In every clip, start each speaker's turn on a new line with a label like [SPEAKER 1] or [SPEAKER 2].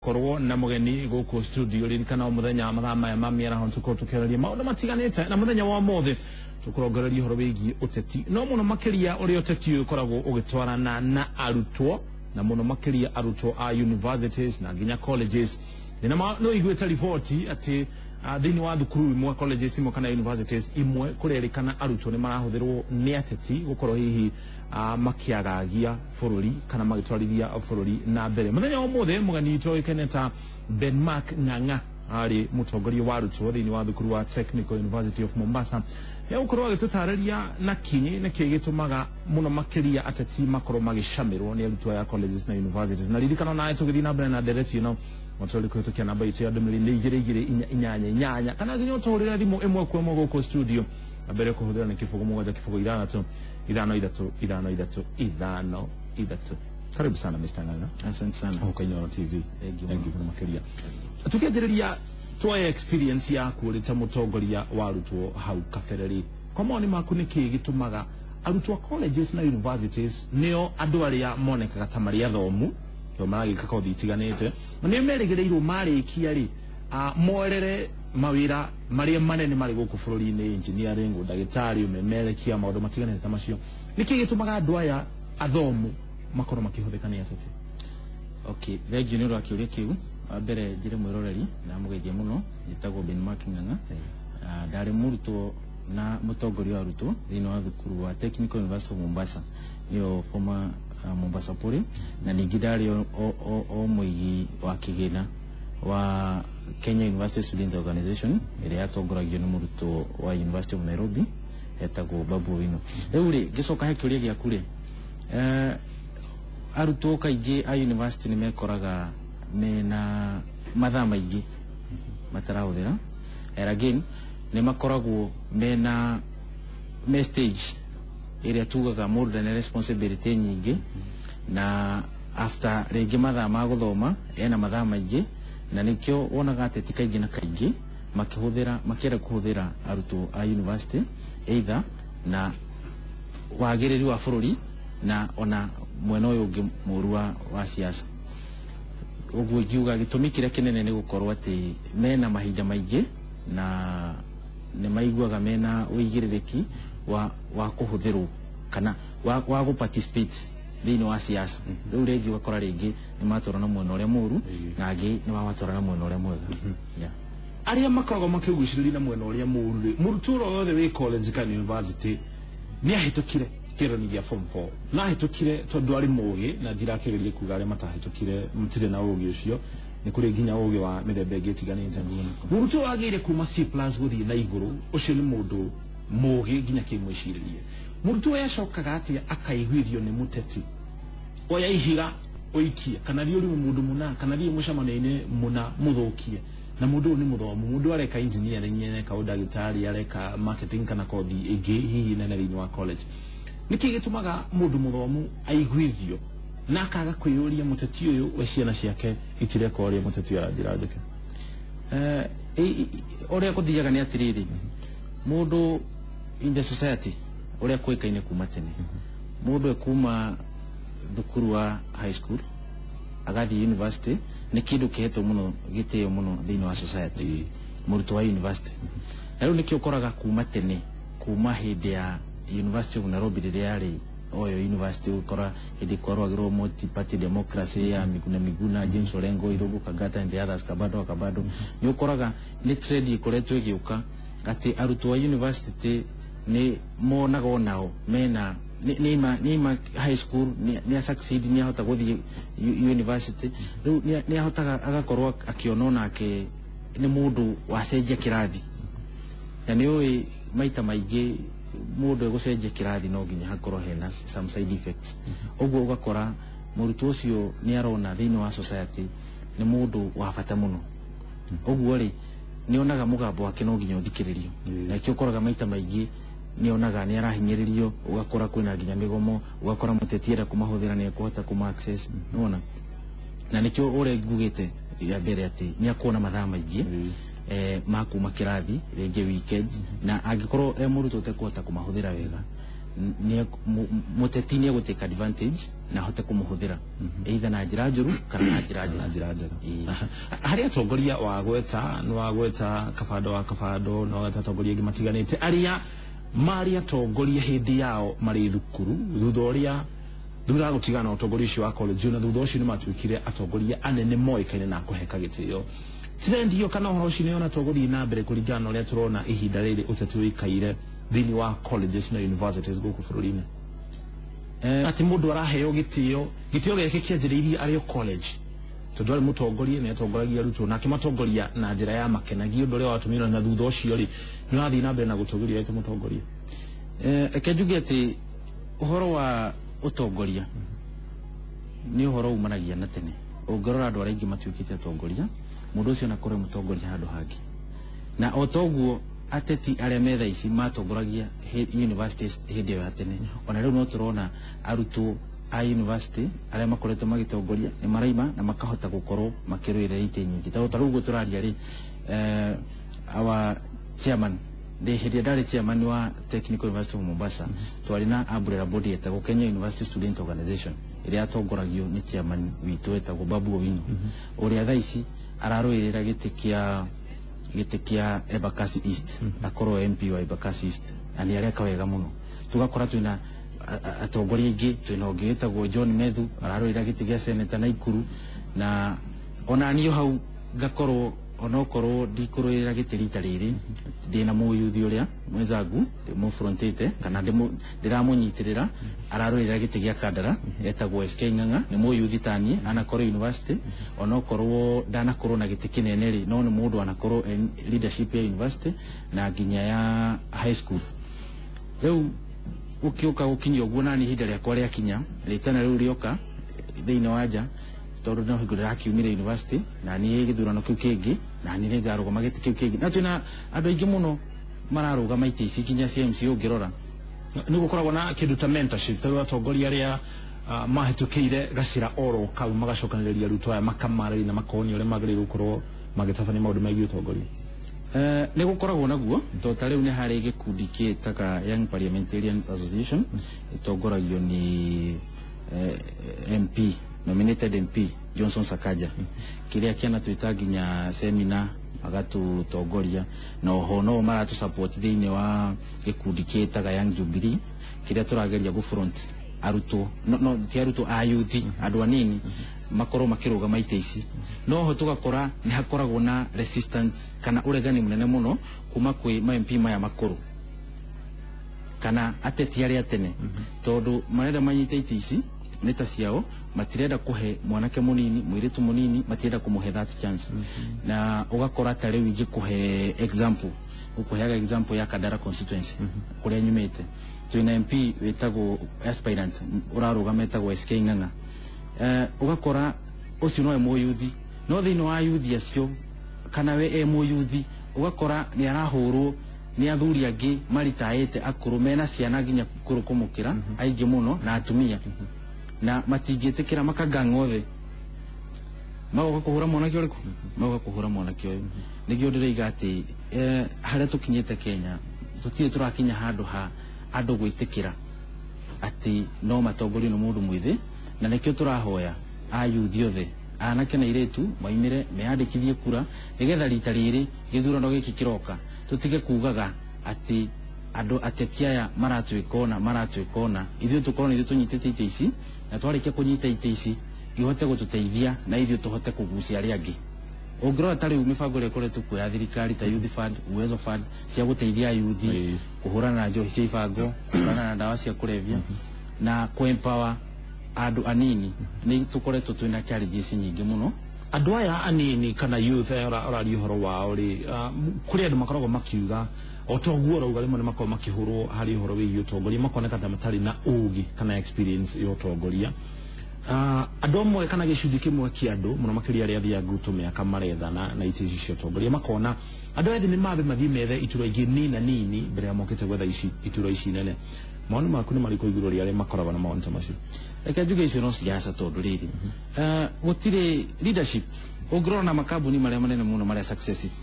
[SPEAKER 1] Korwo na mugeni guku studio ririkana o muthenya mathaa maya ma mĩaraho tukorwo tukĩarĩria maũndũ matiganĩte na muthenya wa ũmũthĩ tũkũrongoreria ũhoro wĩgiĩ ũteti no mũno makĩria ũrĩa ũteti ũyũ ũkoragwo ũgĩtwarana na arutwo na mũno makĩria arutwo a universities na nginya colleges. Nĩ no iguĩte riboti atĩ thĩinĩ wa thukuru imwe, colleges imwe kana universities imwe, kũrerĩkana arutwo nĩ marahũthĩrwo nĩ ateti gũkorwo hihi makiagagia bũrũri kana magĩtwarithia bũrũri na mbere. Mũthenya wa ũmũthĩ mũgeni witũ oĩkaine ta Ben Mark Ng'ang'a arĩ mũtongoria wa arutwo thĩinĩ wa thukuru wa Technical University of Mombasa nĩegũkorwo agĩtũtarĩria na kinyi nĩkĩ gĩtũmaga mũno makĩria ateti makorwo magĩcamĩrwo nĩ arutwo aya colleges na universities. Na ririkana nawe tũgĩthiĩ na mbere na ndereti ĩno matwari kũhĩtũkia namba itũ ya ndũmĩrĩri nĩ igĩrĩ igĩrĩ inya inyanya inyanya kana nginya ũtũhũrĩre thimũ ĩmwe kwa ĩmwe gũkũ studio na mbere kũhũthĩra nĩ 0 7 0 6 5 3 5 3 5 3. Karibu sana Mr. Ng'ang'a.
[SPEAKER 2] Asante sana.
[SPEAKER 1] Gũkũ Inooro TV.
[SPEAKER 2] Thank you.
[SPEAKER 1] Thank you mũno makĩria. Tukĩanjĩrĩria twoe experience yaku ũrĩ ta mũtongoria wa arutwo hau kabere rĩ, kwa mawoni maku nĩ kĩĩ gĩtũmaga arutwo a colleges na universities nĩo andũ arĩa monekaga ta marĩ athomu tondũ maragĩka kothi itiganĩte na nĩo merĩgĩrĩirwo marĩkia rĩ moerere mawĩra marĩa manene marĩ gũkũ bũrũri-inĩ, engineering, ũndagĩtarĩ, ũmemerekia, maũndũ matiganĩte ta macio. Nĩkĩ gĩtũmaga andũ aya athomu makorwo makĩhũthĩka nĩ ateti?
[SPEAKER 2] Okay, thank you nĩ ũndũ wa kĩũria kĩu. Wa mbere njĩre mwĩroreri na mũgeithie mũno, njĩtagwo Ben Mark Ng'ang'a. Ndarĩ mũrutwo na mũtongoria wa arutwo thĩinĩ wa thukuru wa Technical University of Mombasa, nĩyo former Mombasa Poly, na ningĩ ndarĩ o mũigi wa kĩgĩna wa Kenya University Student Organization ĩrĩa yatongoragio nĩ mũrutwo wa University of Nairobi etagwo Babu Owino. Rĩu rĩ, ngĩcoka he kĩũria gĩaku rĩ, arutwo kaingĩ a university nĩ mekoraga mena mathaa maingĩ matarahũthĩra, and again nĩ makoragwo mena me stage ĩrĩa tugaga mũndũ ndana responsibility nyingĩ, na after rĩngĩ mathaa ma gũthoma ena mathaa maingĩ, na nĩkĩo wonaga ateti kaingĩ na kaingĩ makĩhũthĩra makĩenda kũhũthĩra arutwo a university either na wagĩrĩru wa bũrũri na ona mwena ũyũ ũngĩ mũru wa siasa. Ũguo ingiuga gĩtũmi kĩrĩa kĩnene nĩ gũkorwo atĩ mena mahinda maingĩ na nĩ maiguaga mena ũigĩrĩrĩki wa kũhũthĩrwo kana wa gũ participate thĩinĩ wa siasa. Rĩu rĩngĩ ũgakora rĩngĩ nĩ matwara na mwena ũrĩa mũru na angĩ nĩ mamatwara na mwena ũrĩa mwega. Yeah.
[SPEAKER 1] Arĩa makoragwo makĩgucĩrĩria na mwena ũrĩa mũru rĩ, mũrutwo ũrĩa wothe wĩ college kana university nĩ ahĩtũkire kĩgeranio gĩa form 4 na ahĩtũkire tondũ arĩ mũgĩ, na ndirakĩgeria kuga arĩa matahĩtũkire matirĩ na ũgĩ ũcio, nĩ kũrĩ nginya ũgĩ wa mĩthemba ĩngĩ ĩtiganĩte. Mũrutwo wagĩrĩire kuma C plus gũthiĩ na igũrũ, ũcio nĩ mũndũ mũgĩ nginya kĩmwĩcirĩrie. Mũrutwo ũyũ acokaga atĩa akaiguithio nĩ mũteti, oya ihiga ũikie kana thiĩ ũrime mũndũ mũna kana thiĩ mũcemanio-inĩ mũna mũthũkie, na mũndũ ũyũ nĩ mũthomu, mũndũ areka engineering, areka ũndagĩtarĩ, areka marketing kana kothi ĩngĩ hihi nene thĩinĩ wa college. Nĩkĩ gĩtũmaga mũndũ mũthomu aiguithio na akaga kwĩyũria mũteti ũyũ we ciana ciake itireka ũrĩa mũteti ũyũ aranjĩra njĩke?
[SPEAKER 2] Ũrĩa gũthiaga nĩ atĩrĩrĩ, mũndũ in the society ũrĩa kũĩkaine kuma tene, mũndũ ekuma thukuru wa high school agathiĩ university nĩ kĩndũ kĩhetwo mũno gĩtĩo mũno thĩinĩ wa society, mũrutwo wa university. Na rĩu nĩkĩo ũkoraga kuma tene, kuma hĩndĩ ya University of Nairobi rĩrĩa yarĩ oyo university, ũgakora hĩndĩ kwarũagĩrwo multi party democracy ya Miguna Miguna, James Orengo, Irungu Kagata and the others, Kabado Kabado, nĩ ũkoraga nĩ trend ĩkoretwo ĩgĩũka atĩ arutwo a university nĩ monaga onao mena nĩ high school nĩ succeed, nĩ ahota gũthiĩ university, rĩu nĩ ahotaga agakorwo akĩona onake nĩ mũndũ wacenjia kĩrathi. Na nĩ ũĩ maita maingĩ mũndũ egũcenjia kĩrathi no nginya hakorwo hena some side effects. Ũguo ũgakora mũrutwo ũcio nĩ arona thĩinĩ wa society nĩ mũndũ wa bata mũno, ũguo rĩ nĩ onaga mũgambo wake no nginya ũthikĩrĩrio, na nĩkĩo ũkoraga maita maingĩ nĩ onaga nĩ arahinyĩrĩrio, ũgakora kwĩna nginya mĩgomo, ũgakora mũteti enda kũmahũthĩra nĩ ekũhota kũma access, nĩwona? Na nĩkĩo ũrĩa ngugĩte ya mbere atĩ nĩ akuona mathaa maingĩ ma kuma kĩrathi rĩngĩ weekends, na angĩkorwo e mũrutwo ũtekũhota kũmahũthĩra wega Muteti ni egũtake advantage na ahote kũmũhũthĩra either na njĩra njũru kana na njĩra
[SPEAKER 1] njega. Harĩ atongoria wa gweta nĩ wa gweta Kabando wa Kabando na gweta atongoria angĩ matiganĩte arĩa marĩ atongoria hĩndĩ yao marĩ thukuru, thutha ũrĩa thutha gũtigana na ũtongoria ũcio wa college, na thutha ũcio nĩ matuĩkire atongoria anene moĩkaine na kũheka gĩtĩo. Trend hiyo kana ũhoro ũcio nĩ ũratũgũthiĩ na mbere kũringana na ũrĩa tũrona ihinda rĩrĩ ũteti ũikaire thĩinĩ wa colleges na universities gũkũ bũrũri-inĩ, ati mũndũ araheo gĩtĩo, gĩtĩo gĩake kĩanjĩrĩirie arĩ o college tondũ arĩ mũtongoria, nĩ atongoragia arutwo na akĩmatongoria na njĩra ya makenagia, ũndũ ũrĩa watũmire na thutha ũcio rĩ nĩ ũrathiĩ na mbere na gũtũgĩria ete mũtongoria.
[SPEAKER 2] Reke njuge atĩ ũhoro wa ũtongoria nĩ ũhoro umanagia na tene. Ũngĩrora andũ arĩa aingĩ matuĩkĩte atongoria, mũndũ ũcio onakorwo mũtongoria handũ hangĩ, na o toguo ateti arĩa me thaa ici matongoragia universities hĩndĩ ĩyo ya tene, ona rĩu no tũrona arutwo a university arĩa makoretwo magĩtongoria nĩ maraima na makahota gũkorwo makĩrũĩrĩra itĩ nyingĩ. Ta rĩu ũguo tũraria rĩ, our chairman, ndĩ hĩndĩ ĩrĩa ndarĩ chairman wa Technical University of Mombasa, twarĩ na umbrella body yetagwo Kenya University Student Organization ĩrĩa yatongoragio nĩ chairman witũ wetagwo Babu Owino, ũrĩa thaa ici ararũĩrĩra gĩtĩ kĩa Embakasi East, akorwo MP wa Embakasi East, na nĩ areka wega mũno. Tũgakora twĩna atongoria aingĩ, twĩna ũngĩ wĩtagwo John Methu ararũĩrĩra gĩtĩ gĩa seneta Naikuru, na ona niĩ hau ngakorwo onokorwo ndikũrũĩrĩra gĩtĩ rita rĩrĩ, ndĩna mũyuthi ũrĩa mwenzangu ndĩmũfrontĩte kana ndĩramũnyitĩrĩra, ararũĩrĩra gĩtĩ gĩa Kandara, etagwo SK Ng'ang'a, nĩ mũyuthi taniĩ, anakorwo university, onokorwo ndanakorwo na gĩtĩ kĩnene rĩ, no nĩ mũndũ anakorwo leadership ya university na nginya ya high school. Rĩu ũkĩũka gũkinyia ũguo nani ihinda rĩakwa rĩakinya, rĩtana rĩu rĩoka thĩinĩ wa nja, tondũ no hingo ndĩrakiumire university na niĩ gĩthurano kĩu kĩngĩ na niĩ nĩngarũgama gĩtĩ kĩu kĩngĩ, na twĩna andũ aingĩ mũno mararũgama itĩ ici nginya cia MCA ũngĩrora.
[SPEAKER 1] Nĩ gũkoragwo na kĩndũ ta mentorship, tarĩu atongoria arĩa mahĩtũkĩire gacĩra oro kau magacokanĩrĩria arutwo aya makamarĩria na makonia ũrĩa magĩrĩirwo gũkorwo magĩtabania maũndũ megiĩ ũtongoria.
[SPEAKER 2] Nĩ gũkoragwo naguo, tondũ ta rĩu nĩ harĩ gĩkundi kĩtaga Young Parliamentarian Association ĩtongoragio nĩ MP, nominated MP Johnson Sakaja, kĩrĩa kĩanatwĩta nginya seminar agatũtongoria, na oho no maratũ support thĩinĩ wa gĩkundi kĩtaga Young Jubilee kĩrĩa tũrageria gũ front arutwo, no ti arutwo a youth, andũ anini makorwo makĩrũgama itĩ ici. No ho tũgakora nĩ hakoragwo na resistance kana ũregani mũnene mũno kuma kwĩ ma MP maya makũrũ kana ateti arĩa tene, tondũ marenda manyite itĩ ici nĩ ta ciao, matirenda kũhe mwanake mũnini, mũirĩtu mũnini, matirenda kũmũhe that chance. Na ũgakora ta rĩu ingĩkũhe example, ũkũheaga example ya Kandara constituency kũrĩa nyumĩte, twĩna MP wĩtagwo aspirant ũrarũgama etagwo SK Ng'ang'a. Ũgakora ũcio nowe mũyuthi, no thĩinĩ wa yuthi acio kana we e mũyuthi, ũgakora nĩ arahũrwo nĩ athuri angĩ maritaĩte akũrũ mena ciana nginya kũrũ kũmũkĩra aingĩ mũno na atumia, na matingĩtĩkĩra makangang'a othe, magoka kũhũra mwanake ũrĩkũ, magoka kũhũra mwanake ũyũ. Nĩkĩo ndĩroiga atĩ harĩa tũkinyĩte Kenya tũtirĩ tũrakinya handũ ha andũ gwĩtĩkĩra atĩ no matongorio nĩ mũndũ mwĩthĩ, na nĩkĩo tũrahoya ayuthi othe anake na airĩtu maumĩre meyandĩkithie kura, nĩgetha rita rĩrĩ gĩthurano gĩkĩ kĩroka tũtige kugaga atĩ andũ ateti aya maratuĩka ũna maratuĩka ũna, ithuĩ tũkorwo nĩ ithuĩ tũnyitĩte itĩ ici, na twarĩkia kũnyita itĩ ici ihote gũtũteithia na ithuĩ tũhote kũgucia arĩa angĩ. Ũngĩrora ta rĩu mĩbango ĩrĩa ĩkoretwo kuo ya thirikari ta Youth Fund, Uwezo Fund cia gũteithia yuthi kũhũrana na njohi cia ibango, kũhũrana na ndawa cia kũrebia na kũ-empower andũ anini, nĩ tũkoretwo twĩna challenges nyingĩ mũno.
[SPEAKER 1] Andũ aya anini kana youth aya ũraria ũhoro wao rĩ, kũrĩ andũ makoragwo makiuga o toguo ũrauga, rĩmwe nĩ makoragwo makĩhũrwo harĩ ũhoro wĩgiĩ ũtongoria, makoneka ta matarĩ na ũgĩ kana experience ya ũtongoria. Andũ amwe kana gĩcunjĩ kĩmwe kĩa andũ mũno makĩria arĩa athiangu tũmĩaka marethana na itĩ ici cia ũtongoria, makona andũ ethĩ nĩ mambe mathiĩ methe iturwa ingĩ nina nini mbere ya mokĩte gwetha ici iturwa ici nene. Mawoni maku nĩ marĩkũ igũrũ rĩa arĩa makoragwo na mawoni ta macio?
[SPEAKER 2] Reke njuge icio no siasa, tondũ rĩrĩ gũtirĩ leadership. Ũngĩrora na makambuni marĩa manene mũno marĩa successive,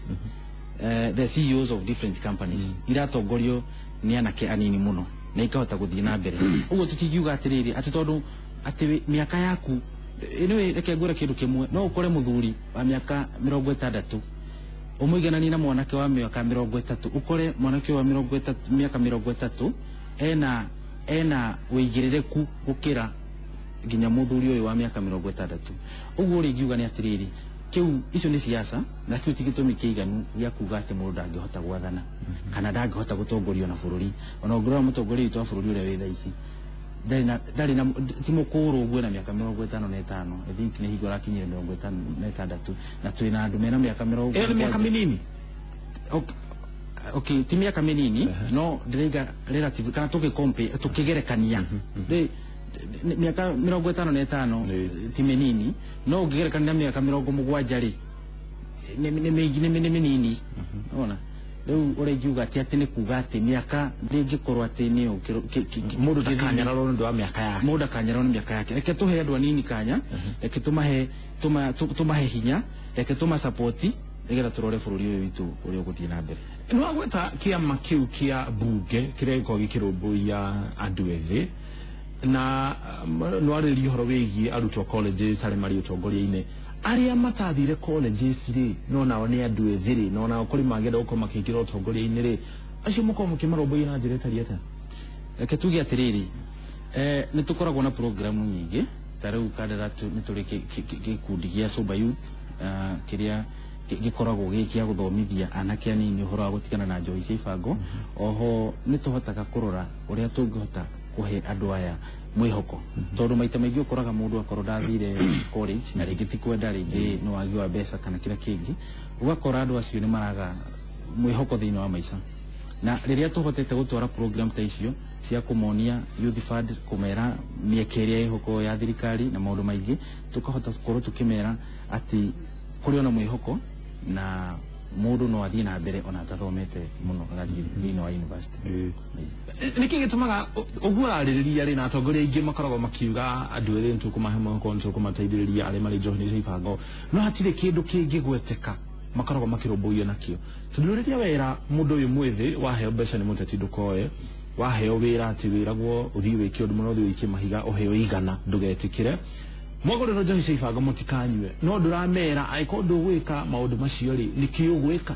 [SPEAKER 2] the CEOs of different companies iratongorio nĩ anake anini mũno. na ikahota gũthiĩ na mbere. Ũguo tũtingiuga atĩrĩrĩ atĩ tondũ atĩ mĩaka yaku anyway, reke ngwĩre kĩndũ kĩmwe, no ũkore mũthuri wa mĩaka 60 ũmũigananie na mwanake wa mĩaka 30, ũkore mwanake wa 30 mĩaka 30 ena ũigĩrĩrĩku gũkĩra nginya mũthuri ũyũ wa mĩaka 60. Ũguo ũrĩa ingiuga nĩ atĩrĩrĩ, kĩu icio nĩ siasa na kĩu ti gĩtũmi kĩiganu gĩa kuga atĩ mũndũ ndangĩhota gwathana kana ndangĩhota gũtongoria na bũrũri. Ona ũngĩrora mũtongoria witũ wa bũrũri ũrĩa wĩ thaa ici ndarĩ na ti mũkũrũ ũguo na mĩaka 55, I think nĩ hingo arakinyire 56, na twĩna andũ mena mĩaka mĩrongo
[SPEAKER 1] Ĩyo nĩ mĩaka mĩnini.
[SPEAKER 2] Okay, ti mĩaka mĩnini, no ndĩraiga relative kana tũkĩgerekania mĩaka 55 ti mĩnini, no ũngĩgerekania na mĩaka 70 rĩ nĩ mĩnini. Ona rĩu ũrĩa ingiuga ti atĩ nĩ kuga atĩ mĩaka ndĩngĩkorwo atĩ nĩyo
[SPEAKER 1] mũndũ ndakanyararwo nĩ ũndũ wa mĩaka yake.
[SPEAKER 2] Mũndũ ndakanyararwo nĩ mĩaka yake. Reke tũhe andũ anini kanya, reke tũmahe hinya, reke tũmasapoti nĩgetha tũrore bũrũri ũyũ witũ ũrĩa ũgũthiĩ na mbere.
[SPEAKER 1] Nĩ wagweta kĩama kĩu kĩa mbunge kĩrĩa gĩkoragwo gĩkĩrũmbũiya andũ ethĩ, na nĩ warĩrĩria ũhoro wĩgiĩ arutwo colleges arĩa marĩ ũtongoria-inĩ. Arĩa matathire colleges rĩ, no nao nĩ andũ ethĩ rĩ, no nao kũrĩ mangĩenda gũkorwo makĩingĩra ũtongoria-inĩ rĩ, acio mũkorwo mũkĩmarũmbũiya na njĩra ĩtariĩ atĩa?
[SPEAKER 2] Reke tuge atĩrĩrĩ, nĩ tũkoragwo na programu nyingĩ ta rĩu Kandara nĩ tũrĩ gĩkundi gĩa Sober Youth, kĩrĩa gĩkoragwo gĩ kĩa gũthomithia anake anini ũhoro wa gũtigana na njohi cia ibango. Oho nĩ tũhotaga kũrora ũrĩa tũngĩhota kũhe andũ aya mwĩhoko, tondũ maita maingĩ ũkoraga mũndũ akorwo ndathire college na rĩngĩ ti kwenda, rĩngĩ nĩ wagi wa mbeca kana kĩrĩa kĩngĩ, ũgakora andũ acio nĩ maraga mwĩhoko thĩinĩ wa maica. Na rĩrĩa tũhotete gũtwara program ta icio cia kũmonia youth fund, kũmera mĩeke ĩrĩa ĩhoko ya thirikari na maũndũ maingĩ, tũkahota gũkorwo tũkĩmera atĩ kũrĩ ona mwĩhoko na mũndũ no athiĩ na mbere ona atathomete mũno agathiĩ thĩinĩ wa university.
[SPEAKER 1] Nĩkĩ gĩtũmaga ũguo ũrarĩrĩria rĩ, na atongoria aingĩ makoragwo makiuga andũ ethĩ nĩtũkũmahe mwĩhoko, nĩtũkũmateithĩrĩria arĩa marĩ njohi-inĩ cia ibango, no hatirĩ kĩndũ kĩngĩgweteka makoragwo makĩrũmbũiyo nakĩo? Tondũ rĩrĩa wera mũndũ ũyũ mwĩthĩ waheo mbeca nĩ mũteti ndũkoe, waheo wĩra atĩ wĩragwo ũthiĩ wĩke ũndũ mũna, ũthiĩ ũikie mahiga ũheo 100 ndũgetĩkĩre, mwagũrĩrwo njohi cia ibango mũtikanyue, no ndũramera angĩkorwo ndũgwĩka maũndũ macio rĩ, nĩkĩ ũgwĩka?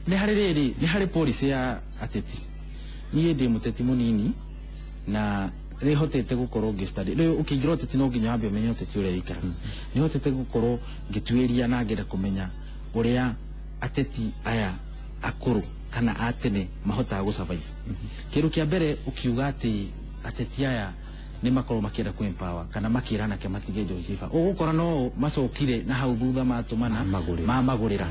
[SPEAKER 2] Nĩ harĩ rĩrĩ, nĩ harĩ policy ya ateti. Niĩ ndĩ mũteti mũnini na nĩhotete gũkorwo ngĩ-study. Rĩu ũkĩingĩra ũteti no nginya wambe ũmenye ũteti ũrĩa wĩikaraga. Nĩhotete gũkorwo ngĩtuĩria na ngenda kũmenya ũrĩa ateti aya akũrũ kana a tene mahotaga gũ-survive. Kĩndũ kĩa mbere ũkiuga atĩ ateti aya nĩ makorwo makĩenda kũ empower kana makĩra anake matige njohi cia ibango, ũgũkora no macokire na hau thutha matũmana mamagũrĩra.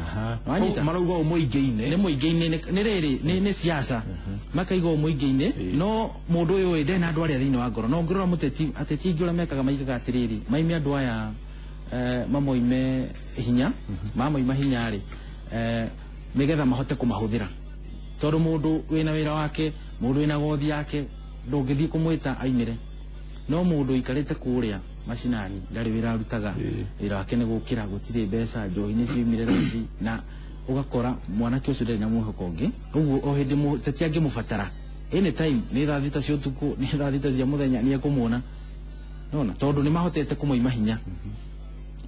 [SPEAKER 2] Wanyita?
[SPEAKER 1] Marauga o mũingĩ-inĩ.
[SPEAKER 2] Nĩ mũingĩ-inĩ, nĩ rĩrĩ, nĩ siasa. Makaiga o mũingĩ-inĩ, no mũndũ ũyũ ĩ ndarĩ na andũ arĩa thĩinĩ wa ngoro. No ũngĩrora mũteti, ateti aingĩ ũrĩa mekaga maigaga atĩrĩrĩ, maime andũ aya mamoime hinya, mamoima hinya rĩ, nĩgetha mahote kũmahũthĩra. Tondũ mũndũ wĩna wĩra wake, mũndũ wĩna gothi yake, ndũngĩthiĩ kũmwĩta aimĩre. No mũndũ ũikarĩte kũrĩa macinani ndarĩ wĩra arutaga, wĩra wake nĩ gũkĩra, gũtirĩ mbeca, njohi nĩ ciumire raithi, na ũgakora mwanake ũcio ndarĩ na mwĩhoko ũngĩ. Ũguo o hĩndĩ mũteti angĩmũbatara anytime, nĩ thaa 6 cia ũtukũ, nĩ thaa 6 cia mũthenya, nĩ ekũmuona. Nona tondũ nĩ mahotete kũmoima hinya.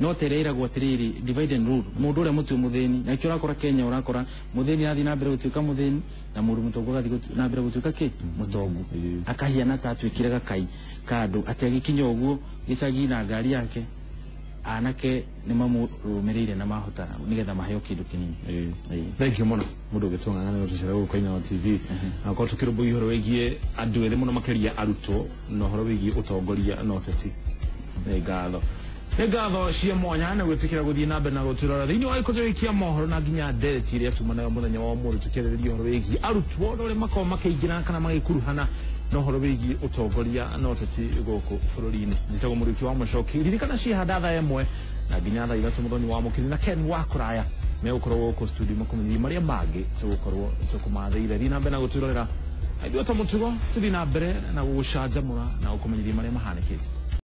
[SPEAKER 2] No tereiragwo atĩrĩrĩ, divide and rule, mũndũ ũrĩa mũtue mũthĩni, na kĩo ũrakora Kenya, ũrakora mũthĩni athiĩ na mbere gũtuĩka mũthĩni na mũndũ mũtongu agathiĩ na mbere gũtuĩka kĩ mũtongu, akahiana ta atuĩkire gakai ka andũ atĩ agĩkinya ũguo gĩcagi na ngari yake, anake nĩ mamũrũmĩrĩire na mahota nĩgetha maheo kĩndũ kĩnini.
[SPEAKER 1] Thank you mũno mũndũ ũgĩtũng'ang'ana nĩ gũtũcera gũkũ Inooro TV, na gũkorwo tũkĩrũmbũiya ũhoro wĩgiĩ andũ ethĩ mũno makĩria arutwo na ũhoro wĩgiĩ ũtongoria na ũteti. Nĩ ngatho, nĩ ngatho cia mwanya nĩ gwĩtĩkĩra gũthiĩ na mbere na gũtũrora thĩinĩ wa gĩkũnjũ gĩkĩ kĩa mohoro na nginya ndereti ĩrĩa tuma nayo mũthenya wa ũmũthĩ, tũkĩarĩrĩria ũhoro wĩgiĩ arutwo na ũrĩa makoragwo makĩingĩra kana magĩkuruhana na ũhoro wĩgiĩ ũtongoria na ũteti gũkũ bũrũri-inĩ. Njĩtagwo Mũriũki wa Mũcoki. Ririkana ciĩhanda thaa 1 na nginya thaa 3 mũthoni wa Mũkiri na Ken wa Kũraya megũkorwo gũkũ studio makũmenyithie marĩa mangĩ tũgũkorwo tũkũmathĩire. Thiĩ na mbere na gũtwĩrorera, ithuĩ ta mũtugo tũthiĩ na mbere na gũgũcanjamũra na gũkũmenyithia marĩa mahanĩkĩte.